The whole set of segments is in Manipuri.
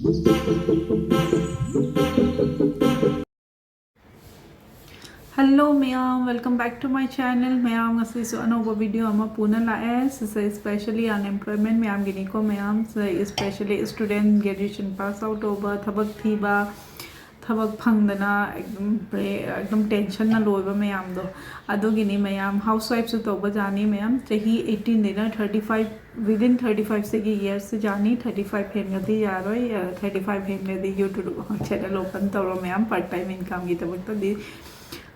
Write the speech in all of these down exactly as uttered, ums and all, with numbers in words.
Hello ꯃꯌꯥꯝ, welcome back to my channel. ꯃꯌꯥꯝ, ꯉꯁꯤꯁꯨ ꯑꯅꯧꯕ video ꯑꯃ ꯄꯨꯅ ꯂꯥꯛꯑꯦ꯫ ꯁꯤꯁꯦ especially unemployment ꯃꯌꯥꯝꯒꯤꯅꯤꯀꯣ ꯃꯌꯥꯝ꯫ ꯁꯤꯁꯦ especially student, graduation pass out ꯇꯧꯕ, ꯊꯕꯛ ꯊꯤꯕ, ꯊꯕꯛ ꯐꯪꯗꯅ ꯑꯗꯨꯝ bre-, ꯑꯗꯨꯝ tensionꯅ ꯂꯣꯏꯕ ꯃꯌꯥꯝꯗꯣ, ꯑꯗꯨꯒꯤꯅꯤ ꯃꯌꯥꯝ꯫ Housewifeꯁꯨ ꯇꯧꯕ ꯌꯥꯅꯤ ꯃꯌꯥꯝ꯫ ꯆꯍꯤ eighteen ꯗꯩꯅ thirty five, within thirty five ꯁꯤꯒꯤ yearꯁꯤ ꯌꯥꯅꯤ꯫ Thirty five ꯍꯦꯟꯒꯗꯤ ꯌꯥꯔꯣꯏ꯫ Thirty five ꯍꯦꯟꯒꯗꯤ YouTube channel open ꯇꯧꯔꯣ ꯃꯌꯥꯝ, part time incomeꯒꯤꯗꯃꯛꯇꯗꯤ꯫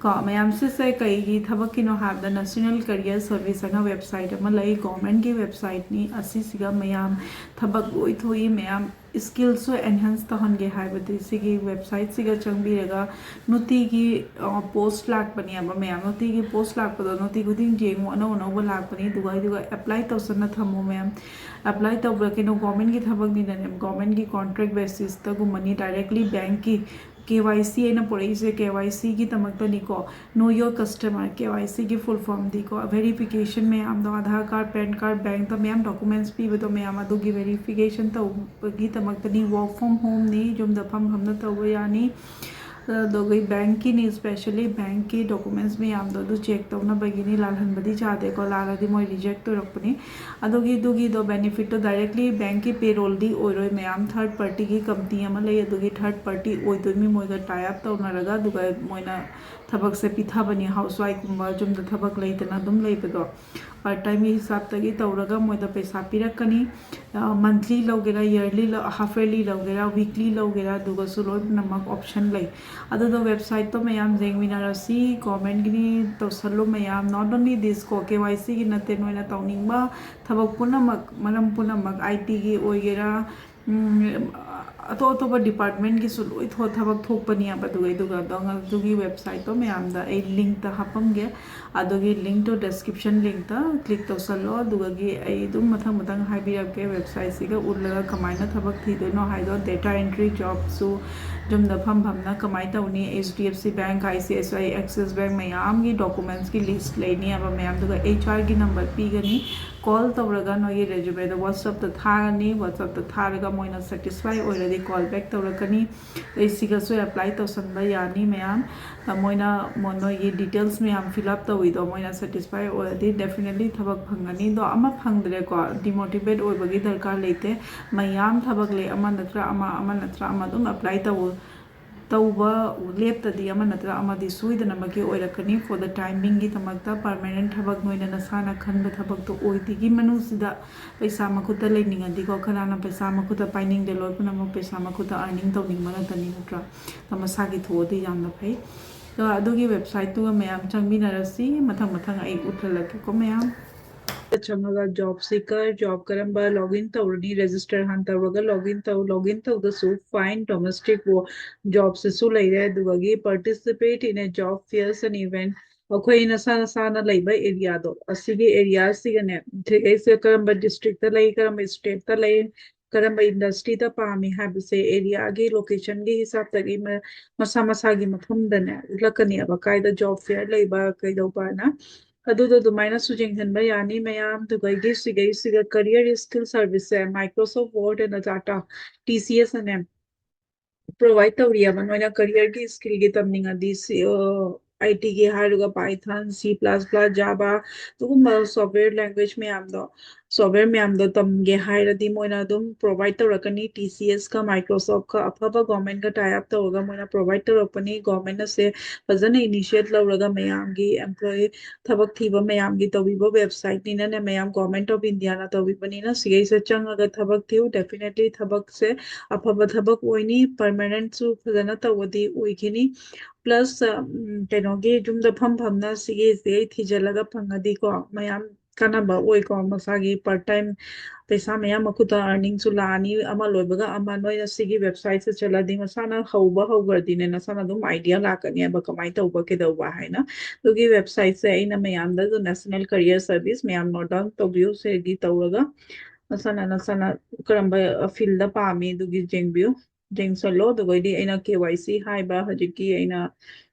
ꯀꯣ ꯃꯌꯥꯝ, ꯁꯤꯁꯦ ꯀꯩꯒꯤ ꯊꯕꯛꯀꯤꯅꯣ ꯍꯥꯏꯕꯗ National Career Service ꯍꯥꯏꯅ website ꯑꯃ ꯂꯩ, governmentꯀꯤ websiteꯅꯤ꯫ ꯑꯁꯤꯁꯤꯒ ꯃꯌꯥꯝ ꯊꯕꯛ ꯂꯣꯏ ꯊꯣꯛꯏ ꯃꯌꯥꯝ꯫ Skillꯁꯨ enhance ꯇꯧꯍꯟꯒꯦ ꯍꯥꯏꯕꯗꯤ ꯁꯤꯒꯤ websiteꯁꯤꯒ ꯆꯪꯕꯤꯔꯒ ꯅꯨꯡꯇꯤꯒꯤ, ꯑ, post ꯂꯥꯛꯄꯅꯦꯕ ꯃꯌꯥꯝ꯫ ꯅꯨꯡꯇꯤꯒꯤ post ꯂꯥꯛꯄꯗꯣ ꯅꯨꯡꯇꯤ ꯈꯨꯗꯤꯡ ꯌꯦꯡꯉꯨ, ꯑꯅꯧ ꯑꯅꯧꯕ ꯂꯥꯛꯄꯅꯤ꯫ ꯑꯗꯨꯒ, ꯑꯗꯨꯒ apply ꯇꯧꯁꯟꯅ ꯊꯝꯃꯣ ꯃꯌꯥꯝ꯫ Apply ꯇꯧꯕꯗ ꯀꯩꯅꯣ, governmentꯀꯤ ꯊꯕꯛꯅꯤꯅꯅꯦ, governmentꯀꯤ contract basisꯇꯒꯨꯝꯕꯅꯤ, directly bankꯀꯤ꯫ KYC ꯑꯩꯅ ꯄꯨꯔꯛꯏꯁꯦ KYCꯒꯤꯗꯃꯛꯇꯅꯤꯀꯣ꯫ Know your customer, KYCꯒꯤ full formꯗꯤꯀꯣ, verification ꯃꯌꯥꯝꯗꯣ, Aadhaar card, PAN card, bankꯇ ꯃꯌꯥꯝ documents ꯄꯤꯕꯗꯣ ꯃꯌꯥꯝ, ꯑꯗꯨꯒꯤ verification ꯇꯧꯕꯒꯤꯗꯃꯛꯇꯅꯤ꯫ Work from homeꯅꯤ, ꯌꯨꯝꯗ ꯐꯝ ꯐꯝꯅ ꯇꯧꯕ ꯌꯥꯅꯤ꯫ ꯑꯗꯨꯒ bankꯀꯤꯅꯤ, especially bankꯀꯤ documents ꯃꯌꯥꯝꯗꯣ ꯑꯗꯨ check ꯇꯧꯅꯕꯒꯤꯅꯤ꯫ ꯂꯥꯜꯍꯟꯕꯗꯤ ꯌꯥꯗꯦꯀꯣ, ꯂꯥꯜꯂꯗꯤ ꯃꯣꯏ reject ꯑꯣꯏꯔꯛꯄꯅꯤ꯫ ꯑꯗꯨꯒꯤ, ꯑꯗꯨꯒꯤꯗꯣ benefitꯇꯣ directly bankꯀꯤ payrollꯗꯤ ꯑꯣꯏꯔꯣꯏ ꯃꯌꯥꯝ, third partyꯒꯤ company ꯑꯃ ꯂꯩ, ꯑꯗꯨꯒꯤ third party ꯑꯣꯏꯗꯣꯏꯅꯤ꯫ ꯃꯣꯏꯒ tie up ꯇꯧꯅꯔꯒ, ꯑꯗꯨꯒ ꯃꯣꯏꯅ ꯊꯕꯛꯁꯦ ꯄꯤꯊꯕꯅꯤ꯫ Housewifeꯀꯨꯝꯕ ꯌꯨꯝꯗ ꯊꯕꯛ ꯂꯩꯇꯅ ꯑꯗꯨꯝ ꯂꯩꯕꯗꯣ, part timeꯒꯤ ꯍꯤꯁꯥꯞꯇꯒꯤ ꯇꯧꯔꯒ ꯃꯣꯏꯗ ꯄꯩꯁꯥ ꯄꯤꯔꯛꯀꯅꯤ꯫ ꯑ, monthly ꯂꯧꯒꯦꯔꯥ, yearly ꯂꯧ-, half yearly ꯂꯧꯒꯦꯔꯥ, weekly ꯂꯧꯒꯦꯔꯥ, ꯑꯗꯨꯒꯁꯨ ꯂꯣꯏꯅꯃꯛ option ꯂꯩ꯫ ꯑꯗꯨꯗꯣ websiteꯇꯣ ꯃꯌꯥꯝ ꯌꯦꯡꯃꯤꯟꯅꯔꯁꯤ꯫ Governmentꯀꯤꯅꯤ, ꯇꯧꯁꯜꯂꯨ ꯃꯌꯥꯝ꯫ Not only this ꯀꯣ, KYCꯒꯤ ꯅꯠꯇꯦ, ꯅꯣꯏꯅ ꯇꯧꯅꯤꯡꯕ ꯊꯕꯛ ꯄꯨꯝꯅꯃꯛ, ꯃꯔꯝ ꯄꯨꯝꯅꯃꯛ, ITꯒꯤ ꯑꯣꯏꯒꯦꯔꯥ, ꯎꯝ, ꯑꯇꯣꯞ ꯑꯇꯣꯞꯄ departmentꯀꯤꯁꯨ ꯂꯣꯏ ꯊꯣ-, ꯊꯕꯛ ꯊꯣꯛꯄꯅꯦꯕ꯫ ꯑꯗꯨꯒ, ꯑꯗꯨꯒ ꯑꯗꯣ ꯑꯗꯨꯒꯤ websiteꯇꯣ ꯃꯌꯥꯝꯗ ꯑꯩ linkꯇ ꯍꯥꯞꯄꯝꯒꯦ꯫ ꯑꯗꯨꯒꯤ linkꯇꯣ description linkꯇ click ꯇꯧꯁꯜꯂꯣ꯫ ꯑꯗꯨꯒꯒꯤ ꯑꯩ ꯑꯗꯨꯝ ꯃꯊꯪ ꯃꯊꯪ ꯍꯥꯏꯕꯤꯔꯛꯀꯦ꯫ Websiteꯁꯤꯒ ꯎꯠꯂꯒ ꯀꯃꯥꯏꯅ ꯊꯕꯛ ꯊꯤꯗꯣꯏꯅꯣ ꯍꯥꯏꯗꯣ, data entry jobꯁꯨ ꯌꯨꯝꯗ ꯐꯝ ꯐꯝꯅ ꯀꯃꯥꯏꯅ ꯇꯧꯅꯤ, HDFC Bank, ICICI, Axis Bank ꯃꯌꯥꯝꯒꯤ documentsꯀꯤ list ꯂꯩꯅꯤ ꯍꯥꯏꯕ ꯃꯌꯥꯝꯗꯨꯒ, HRꯒꯤ number ꯄꯤꯒꯅꯤ꯫ ꯀꯣꯜ ꯇꯧꯔꯒ ꯅꯣꯏꯒꯤ ꯔꯦꯖꯨꯃꯦꯗꯣ ꯋꯥꯆꯞꯇ ꯊꯥꯔꯅꯤ꯫ ꯋꯥꯆꯞꯇ ꯊꯥꯔꯒ ꯃꯣꯏꯅ ꯁꯦꯇꯤꯁꯐꯥꯏ ꯑꯣꯏꯔꯗꯤ ꯀꯣꯜ ꯕꯦꯛ ꯇꯧꯔꯛꯀꯅꯤ꯫ ꯑꯩ ꯁꯤꯒꯁꯨ ꯑꯦꯄ꯭ꯂꯥꯏ ꯇꯧꯁꯟꯕ ꯌꯥꯅꯤ ꯃꯌꯥꯝ꯫ ꯑ, ꯃꯣꯏꯅ ꯃꯣ-, ꯅꯣꯏꯒꯤ ꯗꯤꯇꯦꯜꯁ ꯃꯌꯥꯝ ꯐꯤꯜ ꯑꯞ ꯇꯧꯋꯤꯗꯣ ꯃꯣꯏꯅ ꯁꯦꯇꯤꯁꯐꯥꯏ ꯑꯣꯏꯔꯗꯤ ꯗꯦꯐꯤꯅꯦꯠꯂꯤ ꯊꯕꯛ ꯐꯪꯒꯅꯤ꯫ ꯑꯗꯣ ꯑꯃ ꯐꯪꯗ꯭ꯔꯦꯀꯣ, ꯗꯤꯃꯣꯇꯤꯚꯦꯠ ꯑꯣꯏꯕꯒꯤ ꯗꯔꯀꯥꯔ ꯂꯩꯇꯦ꯫ ꯃꯌꯥꯝ ꯊꯕꯛ ꯂꯩ, ꯑꯃ ꯅꯠꯇ꯭ꯔ ꯑꯃ, ꯑꯃ ꯅꯠꯇ꯭ꯔ ꯑꯃ ꯑꯗꯨꯝ ꯑꯦꯄ꯭ꯂꯥꯏ ꯇꯧ, ꯇꯧꯕ ꯂꯦꯞꯇꯗꯤ ꯑꯃ ꯅꯠꯇ꯭ꯔ ꯑꯃꯗꯤ ꯁꯣꯏꯗꯅꯃꯛꯀꯤ ꯑꯣꯏꯔꯛꯀꯅꯤ꯫ For the time beingꯒꯤꯗꯃꯛꯇ ꯄꯔꯃꯅꯦꯟ ꯊꯕꯛ ꯅꯣꯏꯅ ꯅꯁꯥꯅ ꯈꯟꯕ ꯊꯕꯛꯇꯣ ꯑꯣꯏꯗ꯭ꯔꯤꯉꯩ ꯃꯅꯨꯡꯁꯤꯗ ꯄꯩꯁꯥ ꯃꯈꯨꯠꯇ ꯂꯩꯅꯤꯡꯉꯗꯤꯀꯣ, ꯀꯅꯥꯅ ꯄꯩꯁꯥ ꯃꯈꯨꯠꯇ ꯄꯥꯏꯅꯤꯡꯗꯦ? ꯂꯣꯏ ꯄꯨꯝꯅꯃꯛ ꯄꯩꯁꯥ ꯃꯈꯨꯠꯇ ꯑꯥꯔꯅꯤꯡ ꯇꯧꯅꯤꯡꯕ ꯉꯥꯛꯇꯅꯤ, ꯅꯠꯇ꯭ꯔꯥ? ꯑꯗꯣ ꯃꯁꯥꯒꯤ ꯊꯣꯛꯑꯗꯤ ꯌꯥꯝꯅ ꯐꯩ꯫ ꯑꯗꯣ ꯑꯗꯨꯒꯤ ꯋꯦꯕꯁꯥꯏꯠꯇꯨꯒ ꯃꯌꯥꯝ ꯆꯪꯃꯤꯟꯅꯔꯁꯤ꯫ ꯃꯊꯪ ꯃꯊꯪ ꯑꯩ ꯎꯠꯍꯜꯂꯛꯀꯦꯀꯣ ꯃꯌꯥꯝ꯫ ꯆꯪꯉꯒ ꯖꯣꯕ ꯁꯤꯀꯔ, ꯖꯣꯕ ꯀꯔꯝꯕ ꯂꯣꯒꯏꯟ ꯇꯧꯔꯅꯤ, ꯔꯦꯖꯤꯁꯇꯔ ꯍꯥꯟꯅ ꯇꯧꯔꯒ ꯂꯣꯒꯏꯟ ꯇꯧ꯫ ꯂꯣꯒꯏꯟ ꯇꯧꯗꯁꯨ ꯐꯥꯏꯟ, ꯗꯣꯃꯦꯁꯇꯤꯛ ꯖꯣꯕꯁꯤꯁꯨ ꯂꯩꯔꯦ, ꯑꯗꯨꯗꯒꯤ participate in a job fairs and event꯫ ꯑꯩꯈꯣꯏ ꯅꯁꯥ ꯅꯁꯥꯅ ꯂꯩꯕ ꯑꯦꯔꯤꯌꯥꯗꯣ, ꯑꯁꯤꯒꯤ ꯑꯦꯔꯤꯌꯥꯁꯤꯒꯅꯦ, ꯁꯤꯒꯩꯁꯦ ꯀꯔꯝꯕ ꯗꯤꯁꯇ꯭ꯔꯤꯛꯇ ꯂꯩ, ꯀꯔꯝꯕ ꯁ꯭ꯇꯦꯠꯇ ꯂꯩ, ꯀꯔꯝꯕ ꯏꯟꯗꯁꯇ꯭ꯔꯤꯗ ꯄꯥꯝꯃꯤ ꯍꯥꯏꯕꯁꯦ ꯑꯦꯔꯤꯌꯥꯒꯤ ꯂꯣꯀꯦꯁꯟꯒꯤ ꯍꯤꯁꯥꯞꯇꯒꯤ ꯃ-, ꯃꯁꯥ ꯃꯁꯥꯒꯤ ꯃꯐꯝꯗꯅꯦ ꯎꯠꯂꯛꯀꯅꯦꯕ, ꯀꯥꯏꯗ ꯖꯣꯕ ꯐꯤꯌꯔ ꯂꯩꯕ, ꯀꯩꯗꯧꯕ ꯍꯥꯏꯅ꯫ ꯑꯗꯨꯗꯣ ꯑꯗꯨꯃꯥꯏꯅꯁꯨ ꯌꯦꯡꯍꯟꯕ ꯌꯥꯅꯤ ꯃꯌꯥꯝ꯫ ꯑꯗꯨꯒ ꯑꯩꯒꯤ ꯁꯤꯒꯩꯁꯤꯒ ꯀꯔꯤꯌꯔ ꯁ꯭ꯀꯤꯜ ꯁꯔꯚꯤꯁꯁꯦ, Microsoft Word and Data, T C S ꯑꯅꯦ, ꯄ꯭ꯔꯣꯚꯥꯏꯠ ꯇꯧꯔꯤꯑꯕ꯫ ꯅꯣꯏꯅ ꯀꯔꯤꯌꯔꯒꯤ ꯁ꯭ꯀꯤꯜꯒꯤ ꯇꯝꯅꯤꯡꯉꯗꯤ, ꯁꯤ, ꯑꯥꯏ ꯇꯤꯒꯤ ꯍꯥꯏꯔꯒ Python, C plus plus, Java, ꯑꯗꯨꯒꯨꯝꯕ ꯁꯣꯐꯋꯦꯌꯔ ꯂꯦꯡꯒ꯭ꯋꯦꯖ ꯃꯌꯥꯝꯗꯣ, ꯁꯣꯐꯋꯦꯌꯔ ꯃꯌꯥꯝꯗꯣ ꯇꯝꯒꯦ ꯍꯥꯏꯔꯗꯤ ꯃꯣꯏꯅ ꯑꯗꯨꯝ ꯄ꯭ꯔꯣꯚꯥꯏꯠ ꯇꯧꯔꯛꯀꯅꯤ꯫ ꯇꯤ ꯁꯤ ꯑꯦꯁꯀ Microsoftꯀ ꯑꯐꯕ ꯒꯣꯔꯃꯦꯟꯒ tie up ꯇꯧꯔꯒ ꯃꯣꯏꯅ ꯄ꯭ꯔꯣꯚꯥꯏꯠ ꯇꯧꯔꯛꯄꯅꯤ꯫ ꯒꯣꯔꯃꯦꯟ ꯑꯁꯦ ꯐꯖꯅ ꯏꯅꯤꯁꯤꯌꯦꯠ ꯂꯧꯔꯒ ꯃꯌꯥꯝꯒꯤ ꯑꯦꯝꯄ꯭ꯂꯣꯌꯤ, ꯊꯕꯛ ꯊꯤꯕ ꯃꯌꯥꯝꯒꯤ ꯇꯧꯕꯤꯕ ꯋꯦꯕꯁꯥꯏꯠꯅꯤꯅꯅꯦ ꯃꯌꯥꯝ, ꯒꯣꯔꯃꯦꯟ ꯑꯣꯐ ꯏꯟꯗꯤꯌꯥꯅ ꯇꯧꯕꯤꯕꯅꯤꯅ ꯁꯤꯒꯩꯁꯦ ꯆꯪꯉꯒ ꯊꯕꯛ ꯊꯤꯌꯨ꯫ ꯗꯦꯐꯤꯅꯦꯠꯂꯤ ꯊꯕꯛꯁꯦ ꯑꯐꯕ ꯊꯕꯛ ꯑꯣꯏꯅꯤ, ꯄꯔꯃꯅꯦꯟꯁꯨ ꯐꯖꯅ ꯇꯧꯕꯗꯤ ꯑꯣꯏꯈꯤꯅꯤ꯫ ꯄ꯭ꯂꯁ, ꯎꯝ, ꯀꯩꯅꯣꯒꯤ ꯌꯨꯝꯗ ꯐꯝ ꯐꯝꯅ ꯁꯤꯒꯤꯁꯦ ꯊꯤꯖꯤꯜꯂꯒ ꯐꯪꯉꯗꯤꯀꯣ ꯃꯌꯥꯝ ꯀꯥꯟꯅꯕ ꯑꯣꯏꯀꯣ꯫ ꯃꯁꯥꯒꯤ ꯄꯥꯔꯠ ꯇꯥꯏꯝ ꯄꯩꯁꯥ ꯃꯌꯥꯝ ꯃꯈꯨꯠꯇ ꯑꯥꯔꯅꯤꯡꯁꯨ ꯂꯥꯛꯑꯅꯤ, ꯑꯃ ꯂꯣꯏꯕꯒ ꯑꯃ꯫ ꯅꯣꯏꯅ ꯁꯤꯒꯤ ꯋꯦꯕꯁꯥꯏꯠꯁꯦ ꯆꯠꯂꯗꯤ ꯃꯁꯥꯅ ꯍꯧꯕ ꯍꯧꯈ꯭ꯔꯗꯤꯅꯦ ꯅꯁꯥꯅ ꯑꯗꯨꯝ ꯑꯥꯏꯗꯤꯌꯥ ꯂꯥꯛꯀꯅꯦꯕ ꯀꯃꯥꯏꯅ ꯇꯧꯕ ꯀꯩꯗꯧꯕ ꯍꯥꯏꯅ꯫ ꯑꯗꯨꯒꯤ ꯋꯦꯕꯁꯥꯏꯠꯁꯦ ꯑꯩꯅ ꯃꯌꯥꯝꯗ ꯑꯗꯨꯝ National Career Service, ꯃꯌꯥꯝ ꯅꯣꯠ ꯗꯥꯎꯟ ꯇꯧꯕꯤꯌꯨ꯫ ꯁꯤꯒꯤ ꯇꯧꯔꯒ ꯅꯁꯥꯅ, ꯅꯁꯥꯅ ꯀꯔꯝꯕ ꯐꯤꯜꯗ ꯄꯥꯝꯃꯤ ꯑꯗꯨꯒꯤ ꯌꯦꯡꯕꯤꯌꯨ, ꯌꯦꯡꯁꯜꯂꯣ꯫ ꯑꯗꯨꯒꯩꯗꯤ ꯑꯩꯅ ꯀꯦ ꯋꯥꯏ ꯁꯤ ꯍꯥꯏꯕ ꯍꯧꯖꯤꯛꯀꯤ ꯑꯩꯅ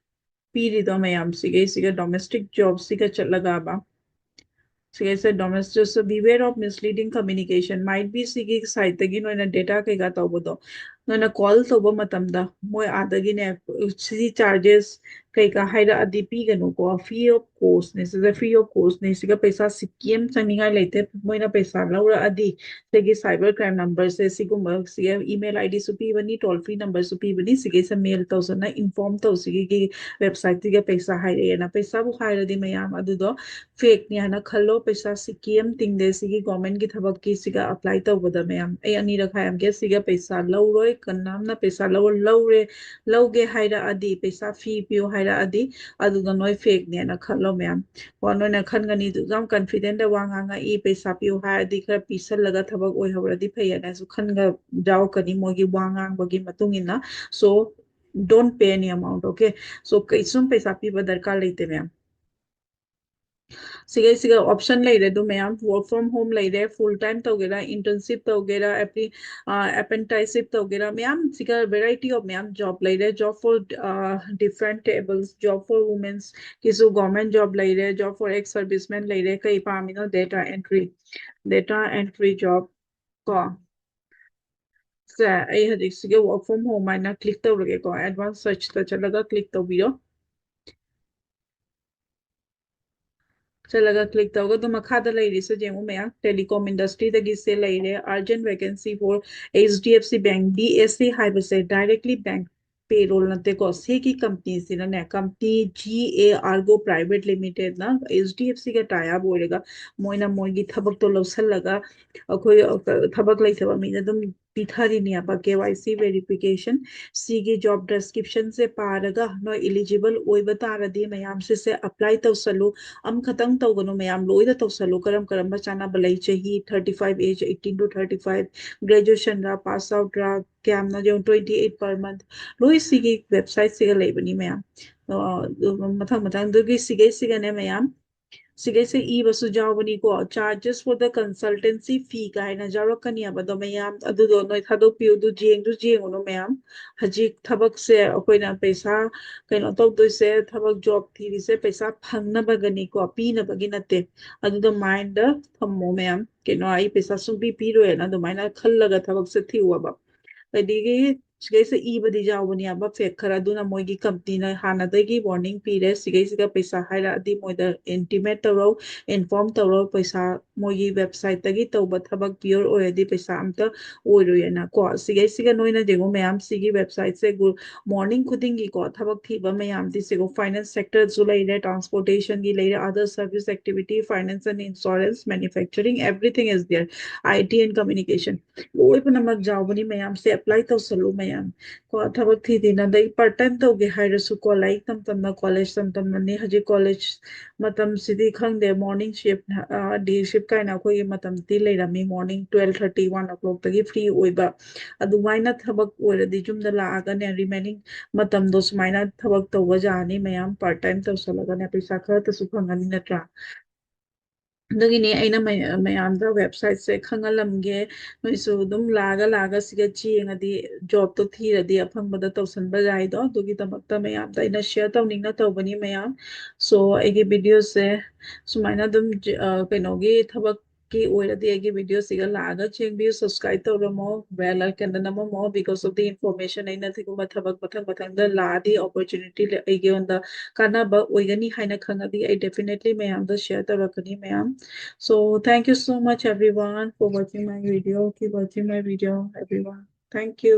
ꯄꯤꯔꯤꯗꯣ ꯃꯌꯥꯝꯁꯤꯒꯩꯁꯤꯒ, ꯗꯣꯃꯦꯁꯇꯤꯛ ꯖꯣꯕꯁꯤꯒ ꯆꯠꯂꯒꯕ ꯁꯤꯒꯩꯁꯦ domestic, beware of misleading communication, might be ꯁꯤꯒꯤ ꯁꯥꯏꯠꯇꯒꯤ ꯅꯣꯏꯅ ꯗꯦꯇꯥ ꯀꯩꯀꯥ ꯇꯧꯕꯗꯣ, ꯅꯣꯏꯅ ꯀꯣꯜ ꯇꯧꯕ ꯃꯇꯝꯗ ꯃꯣꯏ ꯑꯥꯗꯒꯤꯅꯦ, ꯁꯤ ꯆꯥꯔꯖꯦꯁ ꯀꯩꯀꯥ ꯍꯥꯏꯔꯛꯑꯗꯤ ꯄꯤꯒꯅꯨꯀꯣ, free of costꯅꯦ, ꯁꯤꯗ free of costꯅꯦ, ꯁꯤꯒ ꯄꯩꯁꯥ ꯁꯤꯀꯤ ꯑꯃ ꯆꯪꯅꯤꯡꯉꯥꯏ ꯂꯩꯇꯦ꯫ ꯃꯣꯏꯅ ꯄꯩꯁꯥ ꯂꯧꯔꯛꯑꯗꯤ ꯁꯤꯒꯤ cyber crime numberꯁꯦ, ꯁꯤꯒꯨꯝꯕ ꯁꯤꯒ email IDꯁꯨ ꯄꯤꯕꯅꯤ, toll free numberꯁꯨ ꯄꯤꯕꯅꯤ, ꯁꯤꯒꯩꯁꯦ mail ꯇꯧꯁꯅ inform ꯇꯧꯁꯤꯒꯤ websiteꯁꯤꯒ ꯄꯩꯁꯥ ꯍꯥꯏꯔꯛꯑꯦꯅ꯫ ꯄꯩꯁꯥꯕꯨ ꯍꯥꯏꯔꯗꯤ ꯃꯌꯥꯝ ꯑꯗꯨꯗꯣ fakeꯅꯤ ꯍꯥꯏꯅ ꯈꯜꯂꯣ꯫ ꯄꯩꯁꯥ ꯁꯤꯀꯤ ꯑꯃ ꯇꯤꯡꯗꯦ ꯁꯤꯒꯤ ꯒꯣꯔꯃꯦꯟꯒꯤ ꯊꯕꯛꯀꯤ ꯁꯤꯒ apply ꯇꯧꯕꯗ ꯃꯌꯥꯝ꯫ ꯑꯩ ꯑꯅꯤꯔꯛ ꯍꯥꯏꯔꯝꯒꯦ, ꯁꯤꯒ ꯄꯩꯁꯥ ꯂꯧꯔꯣꯏ꯫ ꯀꯅꯥꯝꯅ ꯄꯩꯁꯥ ꯂꯧ-, ꯂꯧꯔꯦ, ꯂꯧꯒꯦ ꯍꯥꯏꯔꯛꯑꯗꯤ, ꯄꯩꯁꯥ fee ꯄꯤꯌꯨ ꯍꯥꯏꯔꯛꯑꯗꯤ, ꯑꯗꯨꯗꯣ ꯅꯣꯏ fakeꯅꯦꯅ ꯈꯜꯂꯣ ꯃꯌꯥꯝ꯫ ꯀꯣ, ꯅꯣꯏꯅ ꯈꯟꯒꯅꯤ, "ꯑꯗꯨꯛ ꯌꯥꯝ confidentꯇ ꯋꯥ ꯉꯥꯡꯉꯛꯏ, ꯄꯩꯁꯥ ꯄꯤꯌꯨ ꯍꯥꯏꯔꯗꯤ ꯈꯔ ꯄꯤꯁꯜꯂꯒ ꯊꯕꯛ ꯑꯣꯏꯍꯧꯔꯗꯤ ꯐꯩꯌꯦꯅꯁꯨ" ꯈꯟꯒ ꯌꯥꯎꯔꯛꯀꯅꯤ ꯃꯣꯏꯒꯤ ꯋꯥ ꯉꯥꯡꯕꯒꯤ ꯃꯇꯨꯡ ꯏꯟꯅ꯫ So, don't pay any amount, okay? So, ꯀꯩꯁꯨꯝ ꯄꯩꯁꯥ ꯄꯤꯕ ꯗꯔꯀꯥꯔ ꯂꯩꯇꯦ ꯃꯌꯥꯝ꯫ ꯁꯤꯒꯩꯁꯤꯒ option ꯂꯩꯔꯦ ꯑꯗꯨ ꯃꯌꯥꯝ, work from home ꯂꯩꯔꯦ, full time ꯇꯧꯒꯦꯔꯥ, internship ꯇꯧꯒꯦꯔꯥ, appre-, ꯑ, apprenticeship ꯇꯧꯒꯦꯔꯥ, ꯃꯌꯥꯝ ꯁꯤꯒ variety of ꯃꯌꯥꯝ job ꯂꯩꯔꯦ, job for, ꯑ, different tables, job for women's ꯀꯤꯁꯨ government job ꯂꯩꯔꯦ, job for ex servicemen ꯂꯩꯔꯦ, ꯀꯩ ꯄꯥꯝꯃꯤꯅꯣ? Data entry, data entry job ꯀꯣ꯫ ꯁꯦ, ꯑꯩ ꯍꯧꯖꯤꯛ ꯁꯤꯒꯤ work from home ꯍꯥꯏꯅ click ꯇꯧꯔꯒꯦꯀꯣ, advance searchꯇ ꯆꯠꯂꯒ click ꯇꯧꯕꯤꯔꯣ꯫ ꯆꯠꯂꯒ click ꯇꯧꯔꯒ ꯑꯗꯨꯝ ꯃꯈꯥꯗ ꯂꯩꯔꯤꯁꯦ ꯌꯦꯡꯉꯨ ꯃꯌꯥꯝ, telecom industryꯗꯒꯤꯁꯦ ꯂꯩꯔꯦ, urgent vacancy for HDFC Bank, BSC ꯍꯥꯏꯕꯁꯦ directly bank payroll ꯅꯠꯇꯦꯀꯣ, ꯁꯤꯒꯤ companyꯁꯤꯅꯅꯦ, company G A Argo Private Limitedꯅ HDFCꯒ tie up ꯑꯣꯏꯔꯒ ꯃꯣꯏꯅ ꯃꯣꯏꯒꯤ ꯊꯕꯛꯇꯣ ꯂꯧꯁꯜꯂꯒ ꯑꯩꯈꯣꯏ, ꯑ, ꯊꯕꯛ ꯂꯩꯇꯕ ꯃꯤꯗ ꯑꯗꯨꯝ ꯄꯤꯊꯔꯤꯅꯦꯕ꯫ KYC verification, ꯁꯤꯒꯤ job descriptionꯁꯦ ꯄꯥꯔꯒ ꯅꯣꯏ eligible ꯑꯣꯏꯕ ꯇꯥꯔꯗꯤ ꯃꯌꯥꯝꯁꯤꯁꯦ apply ꯇꯧꯁꯜꯂꯨ꯫ ꯑꯃꯈꯛꯇꯪ ꯇꯧꯒꯅꯨ ꯃꯌꯥꯝ, ꯂꯣꯏꯅ ꯇꯧꯁꯜꯂꯨ꯫ ꯀꯔꯝ ꯀꯔꯝꯕ ꯆꯥꯅꯕ ꯂꯩ, ꯆꯍꯤ thirty five, age eighteen to thirty five, graduationꯔ, pass outꯔ, ꯀꯌꯥꯝꯅ ꯌꯦꯡꯉꯨ, twenty eight per month, ꯂꯣꯏ ꯁꯤꯒꯤ websiteꯁꯤꯒ ꯂꯩꯕꯅꯤ ꯃꯌꯥꯝ꯫ ꯑ, ꯃꯊꯪ ꯃꯊꯪ ꯑꯗꯨꯒꯤ ꯁꯤꯒꯩꯁꯤꯒꯅꯦ ꯃꯌꯥꯝ, ꯁꯤꯈꯩꯁꯦ ꯏꯕꯁꯨ ꯌꯥꯎꯕꯅꯤꯀꯣ꯫ Charges for the consultancy fee ꯀꯥꯏꯅ ꯌꯥꯎꯔꯛꯀꯅꯤ ꯍꯥꯏꯕꯗꯣ ꯃꯌꯥꯝ, ꯑꯗꯨꯗꯣ ꯅꯣꯏ ꯊꯥꯗꯣꯛꯄꯤꯌꯨ, ꯑꯗꯨ ꯌꯦꯡꯗꯨ ꯌꯦꯡꯉꯨꯅꯨ ꯃꯌꯥꯝ꯫ ꯍꯧꯖꯤꯛ ꯊꯕꯛꯁꯦ ꯑꯩꯈꯣꯏꯅ ꯄꯩꯁꯥ ꯀꯩꯅꯣ ꯇꯧꯗꯣꯏꯁꯦ, ꯊꯕꯛ job ꯊꯤꯔꯤꯁꯦ ꯄꯩꯁꯥ ꯐꯪꯅꯕꯒꯅꯤꯀꯣ, ꯄꯤꯅꯕꯒꯤ ꯅꯠꯇꯦ꯫ ꯑꯗꯨꯗꯣ mind ꯊꯝꯃꯣ ꯃꯌꯥꯝ꯫ ꯀꯩꯅꯣ, ꯑꯩ ꯄꯩꯁꯥ ꯁꯨꯡꯄꯤ ꯄꯤꯔꯣꯏꯅ ꯑꯗꯨꯃꯥꯏꯅ ꯈꯜꯂꯒ ꯊꯕꯛꯁꯦ ꯊꯤꯑꯣꯕ꯫ ꯑꯗꯒꯤ ꯁꯤꯈꯩꯁꯦ ꯏꯕꯗꯤ ꯌꯥꯎꯕꯅꯦꯕ fake ꯈꯔ, ꯑꯗꯨꯅ ꯃꯣꯏꯒꯤ company ꯅ ꯍꯥꯟꯅꯗꯒꯤ warning ꯄꯤꯔꯦ꯫ ꯁꯤꯈꯩꯁꯤꯒ ꯄꯩꯁꯥ ꯍꯥꯏꯔꯛꯑꯗꯤ ꯃꯣꯏꯗ intimate ꯇꯧꯔꯣ, inform ꯇꯧꯔꯣ꯫ ꯄꯩꯁꯥ ꯃꯣꯏꯒꯤ website ꯇꯒꯤ ꯇꯧꯕ ꯊꯕꯛ pure ꯑꯣꯏꯔꯗꯤ ꯄꯩꯁꯥ ꯑꯝꯇ ꯑꯣꯏꯔꯣꯏꯅ ꯀꯣ꯫ ꯁꯤꯈꯩꯁꯤꯒ ꯅꯣꯏꯅ ꯌꯦꯡꯉꯣ ꯃꯌꯥꯝ, ꯁꯤꯒꯤ website ꯁꯦ ꯒꯨ-, morning ꯈꯨꯗꯤꯡꯒꯤꯀꯣ ꯊꯕꯛ ꯊꯤꯕ ꯃꯌꯥꯝꯗꯤ ꯁꯤꯒꯣ finance sector ꯁꯨ ꯂꯩꯔꯦ, transportation ꯒꯤ ꯂꯩꯔꯦ, other service activity, finance and insurance, manufacturing, everything is there, I T and communication꯫ ꯂꯣꯏ ꯄꯨꯝꯅꯃꯛ ꯌꯥꯎꯕꯅꯤ ꯃꯌꯥꯝꯁꯦ, apply ꯇꯧꯁꯜꯂꯨ ꯃꯌꯥꯝ꯫ ꯀꯣ, ꯊꯕꯛ ꯊꯤꯗꯦꯅ ꯑꯗꯩ part time ꯇꯧꯒꯦ ꯍꯥꯏꯔꯁꯨ ꯀꯣ, ꯂꯥꯏꯔꯤꯛ ꯇꯝ ꯇꯝꯅ college ꯇꯝ ꯇꯝꯅꯅꯤ꯫ ꯍꯧꯖꯤꯛ college ꯃꯇꯝꯁꯤꯗꯤ ꯈꯪꯗꯦ, morning shift, ꯑ, day shift ꯀꯥꯏꯅ ꯑꯩꯈꯣꯏꯒꯤ ꯃꯇꯝꯗꯤ ꯂꯩꯔꯝꯃꯤ, morning twelve thirty, one o'clock ꯇꯒꯤ free ꯑꯣꯏꯕ꯫ ꯑꯗꯨꯃꯥꯏꯅ ꯊꯕꯛ ꯑꯣꯏꯔꯗꯤ ꯌꯨꯝꯗ ꯂꯥꯛꯑꯒꯅꯦ, remaining ꯃꯇꯝꯗꯣ ꯁꯨꯃꯥꯏꯅ ꯊꯕꯛ ꯇꯧꯕ ꯌꯥꯅꯤ ꯃꯌꯥꯝ, part time ꯇꯧꯁꯜꯂꯒꯅꯦ ꯄꯩꯁꯥ ꯈꯔꯇꯁꯨ ꯐꯪꯉꯅꯤ ꯅꯠꯇ꯭ꯔꯥ? ꯑꯗꯨꯒꯤꯅꯦ ꯑꯩꯅ ꯃꯌꯥ-, ꯃꯌꯥꯝꯗ website ꯁꯦ ꯈꯪꯍꯜꯂꯝꯒꯦ꯫ ꯅꯣꯏꯁꯨ ꯑꯗꯨꯝ ꯂꯥꯛꯑꯒ, ꯂꯥꯛꯑꯒ ꯁꯤꯒ ꯆꯦ ꯌꯦꯡꯉꯗꯤ, job ꯇꯣ ꯊꯤꯔꯗꯤ ꯑꯐꯪꯕꯗ ꯇꯧꯁꯟꯕ ꯌꯥꯏꯗꯣ꯫ ꯑꯗꯨꯒꯤꯗꯃꯛꯇ ꯃꯌꯥꯝꯗ ꯑꯩꯅ share ꯇꯧꯅꯤꯡꯅ ꯇꯧꯕꯅꯤ ꯃꯌꯥꯝ꯫ So, ꯑꯩꯒꯤ video ꯁꯦ ꯁꯨꯃꯥꯏꯅ ꯑꯗꯨꯝ ꯖ-, ꯑ, ꯀꯩꯅꯣꯒꯤ ꯊꯕꯛꯀꯤ ꯑꯣꯏꯔꯗꯤ ꯑꯩꯒꯤ video ꯁꯤꯒ ꯂꯥꯛꯑꯒ ꯆꯦꯡꯕꯤꯌꯨ, subscribe ꯇꯧꯔꯝꯃꯣ, bell icon the ꯅꯝꯃꯝꯃꯣ, because of the information ꯑꯩꯅ ꯁꯤꯒꯨꯝꯕ ꯊꯕꯛ ꯃꯊꯪ ꯃꯊꯪꯗ ꯂꯥꯛꯑꯗꯤ opportunity ꯂꯩ-, ꯑꯩꯉꯣꯟꯗ ꯀꯥꯟꯅꯕ ꯑꯣꯏꯒꯅꯤ ꯍꯥꯏꯅ ꯈꯪꯉꯗꯤ ꯑꯩ definitely ꯃꯌꯥꯝꯗ share ꯇꯧꯔꯛꯀꯅꯤ ꯃꯌꯥꯝ꯫ So, thank you so much everyone for watching my video. Keep watching my video, everyone. Thank you.